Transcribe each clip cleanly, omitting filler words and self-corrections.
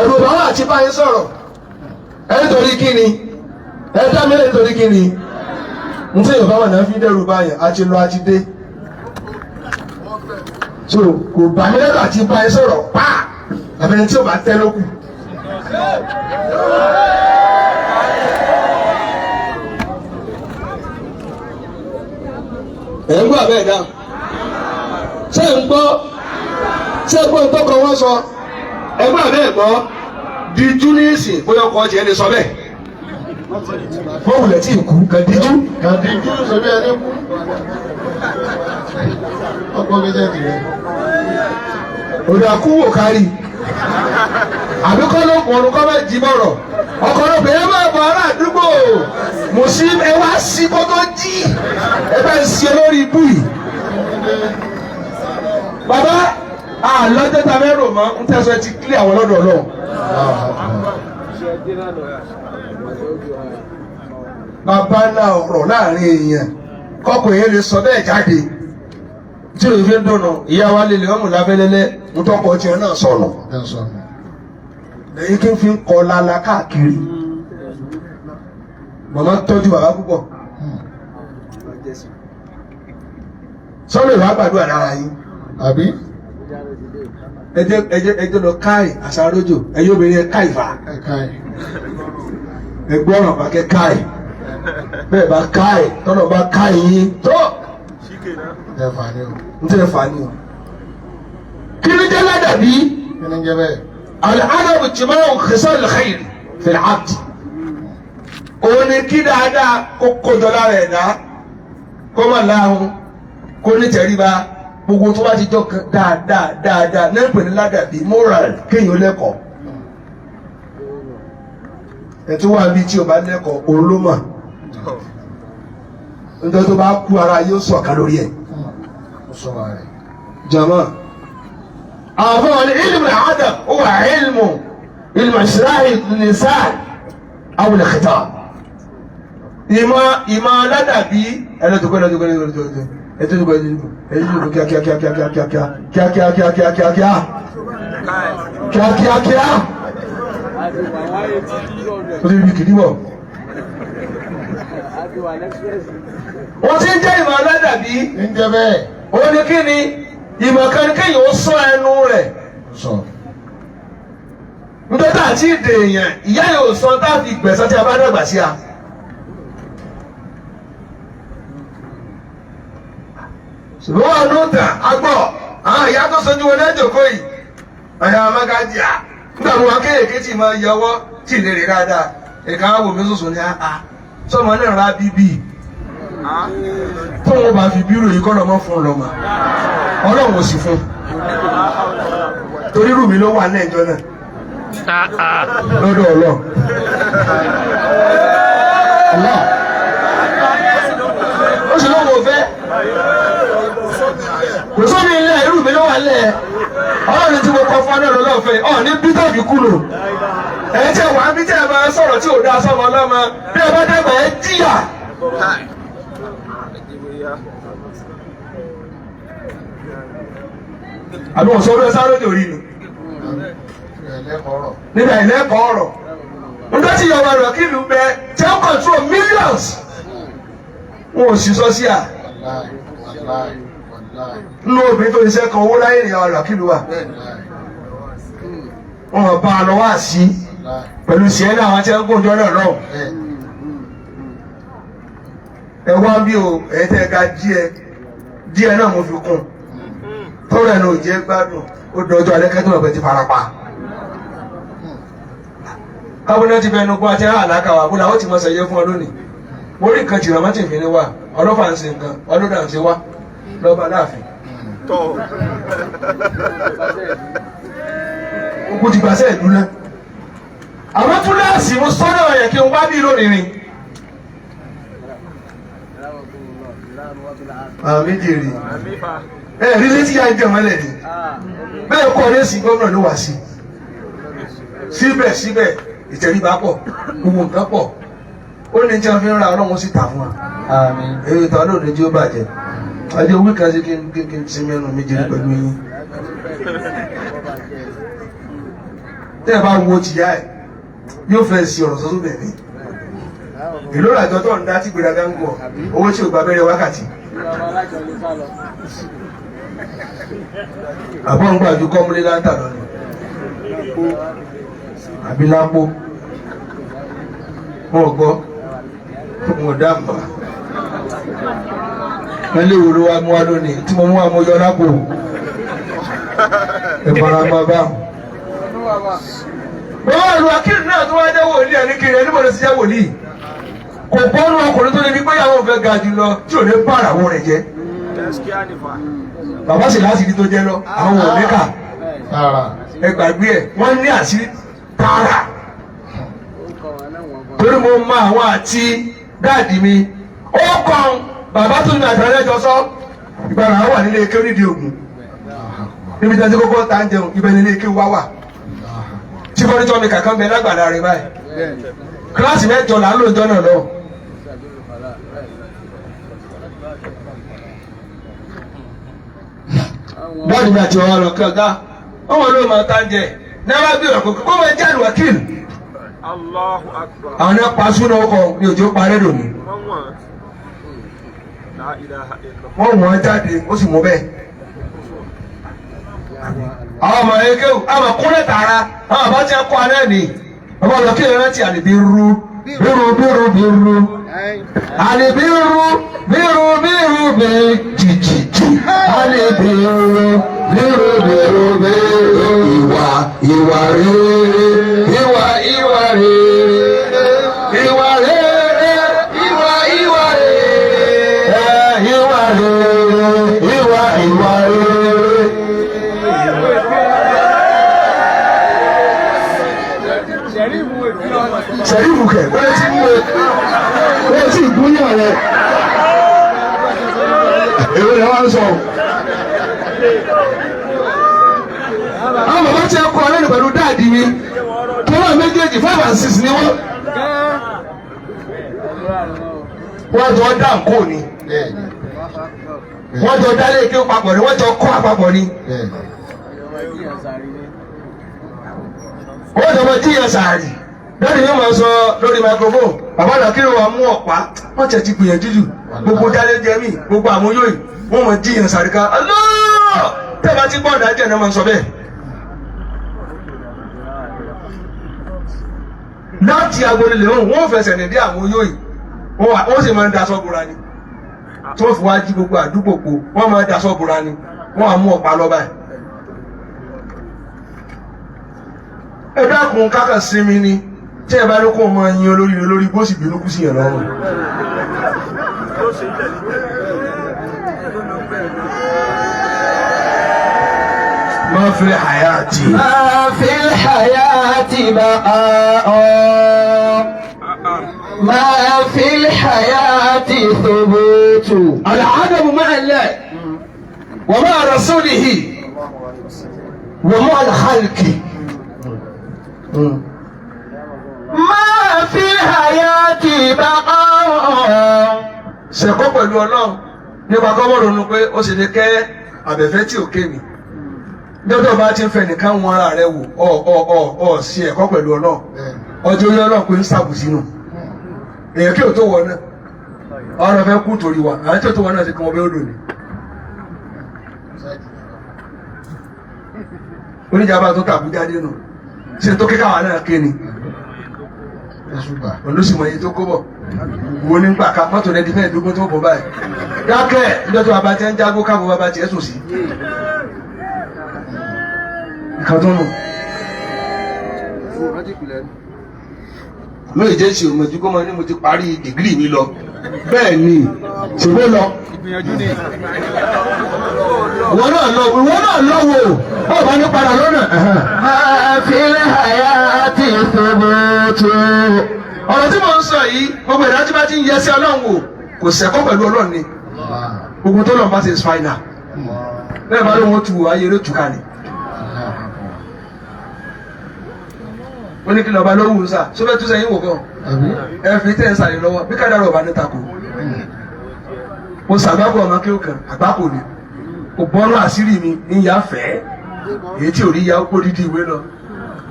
Ẹ̀rù bàbá àti báyìí sọ̀rọ̀. Ẹ nítorí kí ni? Ẹ dá mi lé nítorí kí ni? N tí Yorùbá wà náà fi dẹ́rù báyìí, a ti lọ a ti dé. So kò bà mí lẹ́rù àti báyìí sọ̀rọ̀ pa àbẹ̀ni tí ò bá tẹ́ lókù. Ẹ̀ ń gbọ́ àbẹ́ ẹ̀dá. Ṣé ń gbọ́? Ṣé gbọ́ ń tọkọ wọn sọ? Ẹ gbọ́ àbẹ́ ẹ̀gbọ́? Díjú ní ìsìn bóyá ọkọ tiẹ̀ lè sọ bẹ́ẹ̀. Wọ́n wulẹ̀ tí ì kú kàn díjú. Kàdíjú sọ bí ẹni kú. Ọgbọ́n méjèèjì rẹ̀. Òdà kú wò kárí. Àbí kọ́ ló kún ọdún kọ́ bá jí bọ̀rọ̀. Ọkọ ló pè é máa bọ̀ ará àdúgbò. Mo sí ẹ wá sí kó tó jí. Ẹ bá ń ṣe lórí ibú yìí. Bàbá àlọ́jọ́ ta fẹ́ rò mọ́ ń tẹ̀sán ẹ ti kílẹ̀ àwọn lọ́dọ̀ Ọlọ́run. Bàbá ńlá ọ̀rọ̀ láàrin èèyàn kọ́kọ́ èèyàn lè sọ bẹ́ẹ̀ jáde tí òun fi ń dùnú ìyá wa lè lè ọmọ lábẹ́lẹ́lẹ́ ń tọkọ tiẹ̀ náà sọnù lẹ́yìn kí n fi ń kọ lala káàkiri. Màmá tọ́jú bàbá púpọ̀ sọ́nà ìwà gbàdúrà lára yín. Àbí? Ẹ jẹ́ ẹ jẹ́ ẹ jẹ́ lọ káì àṣàrójò ẹ̀yin obìnrin ẹ káì fà. Ẹ̀ka ẹ̀. Ẹ gbọ́ ọ̀rọ̀ bá kẹ́ káì bẹ́ẹ̀ bá káì tọ́nà bá káì yín tó Ẹ̀fà ni o. n tẹ́ fà ní o. Kí ni jẹ́ ládàbí? Kí ni ń jẹ́ bẹ́ẹ̀? Al-adabu jima'u khisal al-khayr fil 'abd. Òun ni kí dáadáa kó kójọ lára ẹ̀dá kó má láhùn kó ní tẹríba gbogbo tó bá ti jọ kan dáadáa dáadáa náà ń pè ní ládàbí moral kéèyàn lẹ́kọ̀ọ́. Ẹ̀ tó wà níbi tí o bá lẹ́kọ̀ọ́ òun ló mọ̀. Nítorí tó bá kú ara yóò sọ̀kan lórí ẹ̀. Ó sọ̀rọ̀ rẹ̀. Jama àwọn ilmu al-adab huwa ilmu ilmu israhi lisan aw al-khitab. Ìmọ̀ ìmọ̀ ládàbí ẹlẹ́tọ̀kọ́ ẹlẹ́tọ̀kọ́ ẹlẹ́tọ̀kọ́ ẹlẹ́tọ̀kọ́ ẹlẹ́tọ̀kọ́ kíákíá kíákíá kíákíá kíákíá kíákíá kíákíá kíákíá kíá. Ó ti rí kìdí bọ̀. Wọ́n ti ń jẹ́ ìmọ̀ ládàbí. Ń jẹ́ bẹ́ẹ̀. Ó ní kí ni ìmọ̀ kan ní kéèyàn ó sọ ẹnu rẹ̀. Sọ. Nítorí tá àti ìdè èèyàn ìyá yóò sọ tá a fi gbẹ̀sán tí a bá dàgbà sí a. Ṣùgbọ́n wà ló tàn á gbọ́ àwọn ìyá tó sojú wọn lẹ́jọ̀kọ́ yìí àyà amágájíà nígbà wọn kéèké tí máa yọwọ́ tí ì lè rí dáadáa ìka wò mí sùsùn ní àá sọmọ náà rà bíbí tóun bá fi bírò yìí kọ́ lọ́mọ fún un lọ́mọ Ọlọ́run ò sì fún un torí rú mi ló wà ní ẹjọ́ náà lọ́dọ̀ Ọlọ́run. Allah. Ó sì lóun ò fẹ́. Kò sómi ilé irú mi ló wà lẹ̀. Ọlọ́run tí mo kọ fún ọ náà lọ́fẹ̀ẹ́. Ọ̀ ní Peter fi kú lò. Ẹ jẹ́ wàá bí tẹ́ ẹ máa sọ̀rọ̀ tí ò dáa sọ́mọ ọlọ́mọ. Bí ẹ bá dàgbà ẹ jìyà. Àbí wọ́n sọ ọdún ẹ sáré lórí ni Ẹlẹ́kọ̀ọ́ rọ̀. nígbà ìlẹ́kọ̀ọ́ ọ̀rọ̀ nígbà tí ìyàwó rẹ̀ kí ìlú bẹ tí ó control millions wọn ò sì sọ sí à Wàláì. Wàláì. Wàláì. nínú obìnrin tó ṣiṣẹ́ kan owó láyé ìyàwó rẹ̀ kí ìlú wà Wàláì. wọn bá a lọ wá sí Wàláì. pẹ̀lú sienna àwọn tí wọn gùn jọ náà lọ Bẹ́ẹ̀. ẹ wá bí o ẹ tẹ ká díẹ̀ díẹ̀ náà mo fi kún tọrọ ẹ náà ò jẹ́ gbádùn ó dọjọ́ alẹ́ kẹtọ ọbẹ ti fara pa kábọnà ti fẹnu kún àti àlàkà wà bó làwọn ti mọ sẹyẹ fún ọ lónìí mo rí nǹkan tìrọ mọ́tì fi ni wà ọlọ́fà ń ṣe nǹkan ọlọ́dà ń ṣe wá lọ́ba láàfin. Ogun ti gbàṣẹ́ ìlú náà. Àwọn túláàsì mo sọ́dọ̀ yẹ kí n wá bí lónìí ni. Àmì jèrè. Ẹ rí létí yá ń jẹ mọ́lẹ̀ ni. Bẹ́ẹ̀ kọ́ ọ́ sí gómìnà ló wá sí. Síbẹ̀síbẹ̀ ìtẹríba pọ̀, gbogbo nǹkan pọ̀. Ó ní tí wọ́n fi ń ra Ọlọ́run sì tà fún wa. Èyí ìtàn lónìí tí ó bàjẹ́. Ajé wí kan sí kí n kí n sí mẹ́nu mi jèrè pẹ̀lú yín. Tẹ́ ẹ bá wo tìyá ẹ̀ yóò fẹ́ sí ọ̀rọ̀ sọ́sọ́ bẹ̀ ni. Èló làjọ tó ń dá tí gbéraga ń gọ̀ owó tí ò gba abẹ́rẹ́ wákàtí. Àbọ̀ ń gbàjú kọ́múlé láńtà lọ ni. Àbí lápò. Wọn ò gbọ́, wọn ò dá mọ́. Wọ́n lé wo ló wá mú wá lónìí tí mo mú wá mo yọ lápò. Ẹ fara mọ́ báwọn. Bàbá àlù akíni náà tó wá jẹ́ wòlíì ẹni kiri ẹni bọ̀dọ̀ sí jẹ́ wòlíì. Kò bọ́nú ọkùnrin tó lè ní péyàwó fẹ́ ga jù lọ tí ò ní bá àràwọ̀ rẹ̀ jẹ́. Bàbá sì láti rí tó jẹ́ lọ, àwọn ò ní kà. Ẹ gbàgbé ẹ̀, wọ́n ní àṣírí tààrà. Torí mo mọ àwọn àti dáàdì mi. Ó kàn bàbá tó ní àtàrà ẹjọ́ sọ. Ìgbàlà wà nílé ike onídìí ògùn. Níbi tí wọ́n ti kọ́kọ́ ta ń jẹun, ibẹ̀ nílé ike wá wà. Tí fọ́nìtọ́ mi kàkán bẹ lágbàdá rẹ báyìí. Kíláàsì mẹ́jọ là ń lò jọ́nà lọ. Dáàdì mi àti ọ̀rọ̀ kan gá. Wọ́n wọ́n ló máa ta ń jẹ. Náírà bí ọ̀rọ̀ kòkó kó máa jẹ́ àlùwákìlì. Allahu Akbar. Àwọn náà pa súná ọkọ̀ ní òjò parẹ́ lòní. Wọ́n wọ̀n. La ilaha illallah. Wọ́n wọ́n jáde ó sì mú bẹ́ẹ̀. Àwọn ọmọ ẹgbẹ́ àwọn kúnlẹ̀ tààrà àwọn àbá tí a kọ́ alẹ́ ni. Ọmọ ọ̀dọ́ kí lè rántí àlèbí rú bírú bírú bírú. Àlèbí rú bírú bírú bí jìjìjì. Àlèbí rú bírú bírú bírú. Ìwà ìwà rere ìwà ìwà rere ìwà rere ìwà ìwà rere ìwà rere ìwà ìwà rere. Sẹ̀rífù kẹ̀ wọ́n ti mú wọ́n ti gúnyàn rẹ̀. Èwo ni wọ́n ń sọ? Àwọn bàbá tí a kọ lẹ́nu pẹ̀lú dáàdì mi tó wà méjèèjì 5 and 6 ni wọ́n. Wọ́n jọ dá nǹkó ni. Wọ́n jọ dálé ike papọ̀ ni wọ́n jọ kọ́ àpapọ̀ ni. Wọ́n jọ mọ jíyàn sàárì. Dáàdì yóò máa sọ lórí microphone. Bàbá náà kí ló wàá mú ọ̀pá. Wọ́n tẹ̀ ti gbìyànjú jù. Gbogbo dálé jẹ mí, gbogbo àmúyó yìí. Wọ́n mọ jíyàn sàárì ká. Allah! Tẹ́ bá ti gbọ́ ọ̀dájẹ́ náà máa sọ bẹ́ẹ̀. Láti agbolé lè wọ́n fẹsẹ̀ ní dé àmúyó yìí. Wọ́n sì máa ń daṣọ bora ni. Tí wọ́n fi wá jí gbogbo àdúgbò po, wọ́n máa ń daṣọ bora ni. Wọ́n á mú ọ̀pá lọ báyìí. Ẹ dákun kákan sinmi ni. Tí ẹ bá ló kó o máa yin olórí olórí bó sì bínú kú sí yàn lọ́rùn. Ma fil hayati. Ma fil hayati baqa'un. Ma fil hayati thubutu. Al-adabu ma'a Allah wa ma'a rasulihi wa ma'a al-khalqi. Ma fil hayati baqa'un. Ṣẹ̀kọ́ pẹ̀lú Ọlọ́run nípa kọ́mọ́ ronú pé ó sì lè kẹ́ àbẹ̀fẹ́ tí ò ké mi. Dọ́dọ̀ bá ti ń fẹ́ nìkan wọn ara rẹ̀ wò ọ̀ sí ẹ̀kọ́ pẹ̀lú Ọlọ́run. Ọjọ́ orí Ọlọ́run pé ń ṣàbùsí nù. Èèyàn kí ò tó wọ náà. Ọ̀rọ̀ fẹ́ kú torí wa. Àwọn tí ò tó wọ náà ti kàn wọ́n bẹ́ẹ̀ ó lò ní. Oníjàmbá tó tàbújá dé nù. Ṣé tó kíkà wà náà ké ni? Olùsìmọ̀ yìí tó kó bọ̀. Wo ní gbà ká mọ́tò rẹ̀ di mẹ́ẹ̀ẹ́dógún tó bọ̀ báyìí. Dákẹ́ ìjọ tó bàbá tiẹ̀ ń jágó káàbọ̀ bàbá tiẹ̀ sùn sí. Ìkan tó nù. Lóye jẹ́ ìṣòro mọ̀jú kó máa ní mo ti parí dìgírì mi lọ. Bẹ́ẹ̀ ni, ṣèwé lọ. Ìwọ náà lọ, ìwọ náà lọ wò. Bọ́ọ̀ bá ní padà lọ́nà. Ma fil hayati thubutu. Ọ̀rọ̀ tí mò ń sọ yìí, gbogbo ìdájú bá ti ń yẹ sí Ọlọ́run wò, kò sẹ́kọ́ pẹ̀lú Ọlọ́run ni. Gbogbo tó lọ́n bá ti final. Bẹ́ẹ̀ bá lóun ó tu ayé ló tù ká ni. Ó ní kí lọ́ba ló wù ú sà, sóbẹ́ tún sẹ́yìn wò gan. Ẹ fi tẹ́ ń sàlẹ̀ lọ́wọ́, bí kádàrá ọba ní takò. Mo sàgbákò ọmọ kí ó kàn, àgbákò ni. Kò bọ́nú àṣírí mi ní ìyá fẹ́. Èyí tí ò rí ya ó kó dídí ìwé lọ.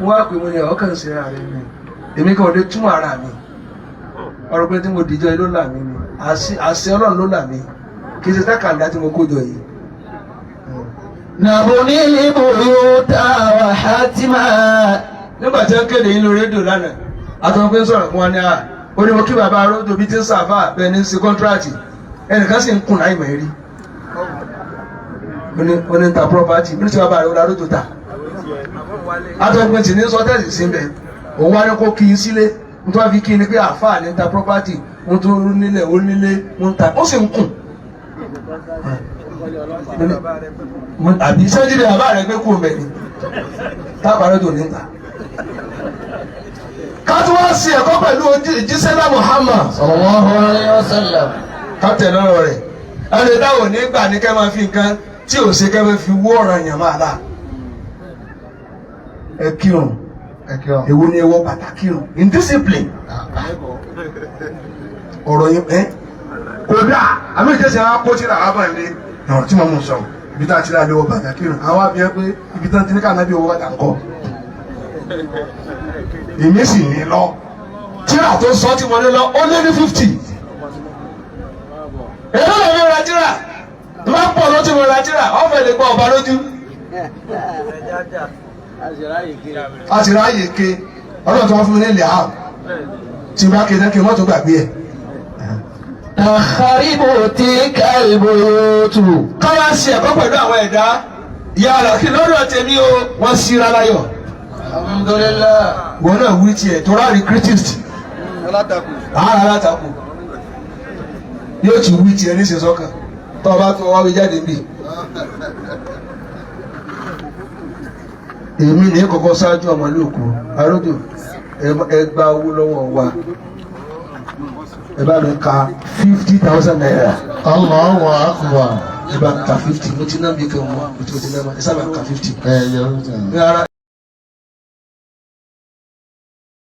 Wọ́n á pè mí ní ọkàn sí ara rẹ̀ mi. Èmi kan ò lè túmọ̀ ara mi. Ọ̀rọ̀ pé tí mo dìjọ ló là mí ni. Àṣẹ Ọlọ́run ló là mí. Kì í ṣe tákàndá tí mo kó jọ yìí. نبني البيوت وحتما Nígbà tí wọ́n kéde yín lórí rédíò lánàá, àtọ́wọ́n pé ń sọ̀rọ̀ fún wa ní à. Ó ní mo kí bàbá arójò bí ti ń sàfà bẹ́ẹ̀ ní ń ṣe kọ́ńtíráàtì. Ẹnìkan sì ń kùn láì mọ̀ rí. Ó ní ń ta property. Bí ní ti bàbá rẹ̀ ó la rójò ta. Atọ́gbìn tí ní sọ́tẹ́sì síbẹ̀ òun wá ní kó kí n sílé n tó wá fi kí ni pé àáfàá ní ta property n tó nílẹ̀ ó nílé ń ta ó sì ń kùn. Àbí sẹ́jídẹ̀ bàbá rẹ̀ gbé kú mẹ́ ni tábàárẹ̀ tó ní ta. Ká tó wá sí ẹ̀kọ́ pẹ̀lú ìjísẹ́lá Muhammad sallallahu alayhi wa sallam. Ká tẹ̀ lọ́rọ̀ rẹ̀ ẹni táwọn ò ní gbà ní kẹ́ máa fi nǹkan tí ò ṣe kẹ́ máa fi wó ọ̀ràn yàn máa là ẹ kírun. Ẹ kírun. Èwo ni ẹ wọ bàtà kírun indiscipline ọ̀rọ̀ yẹn ẹ kò dáa. Àmì ìjẹsìn àwọn akó tíra àwọn àbáyé ọ̀rọ̀ tí mo mú sọ ibi tá a ti rà lé wọ bàtà kírun àwọn àbí ẹ pé ibi tá a ti ní ká nábì wọ bàtà ńkọ́ èmi sì ní lọ tíra tó sọ tí mo ní lọ ó lé ní 50. Èyí ló lè ra tíra tó bá pọ̀ ló ti mo ra tíra ọ̀fẹ́ lè gbọ́ ọba lójú. A ti ráàyè ke ọlọ́run tó wá fún mi ní ilẹ̀ ààbò tí n bá ké tán kí n mọ́tò gbàgbé ẹ̀. تخرب تلك البيوت. Káwá ṣe ẹ̀kọ́ pẹ̀lú àwọn ẹ̀dá yàrá kí lọ́dọ̀ tèmi o wọ́n síra láyọ̀. Alhamdulillah. Wọn náà wí tiẹ̀ tó ráàrí critics àárá alátakò yóò ti wí tiẹ̀ níṣẹ́ sọ́kàn tó o bá tó wá wí jáde níbí. Èmi ní kọ́kọ́ ṣáájú ọmọlúùkù arójò ẹ gba owó lọ́wọ́ wa ẹ bá mi ka 50,000 naira. Allahu akbar. Ẹ bá mi ka 50 mo ti ná mi kẹ́ wọn mo ti ná ma ẹ sábà ka 50. Ẹ yẹ Rárá.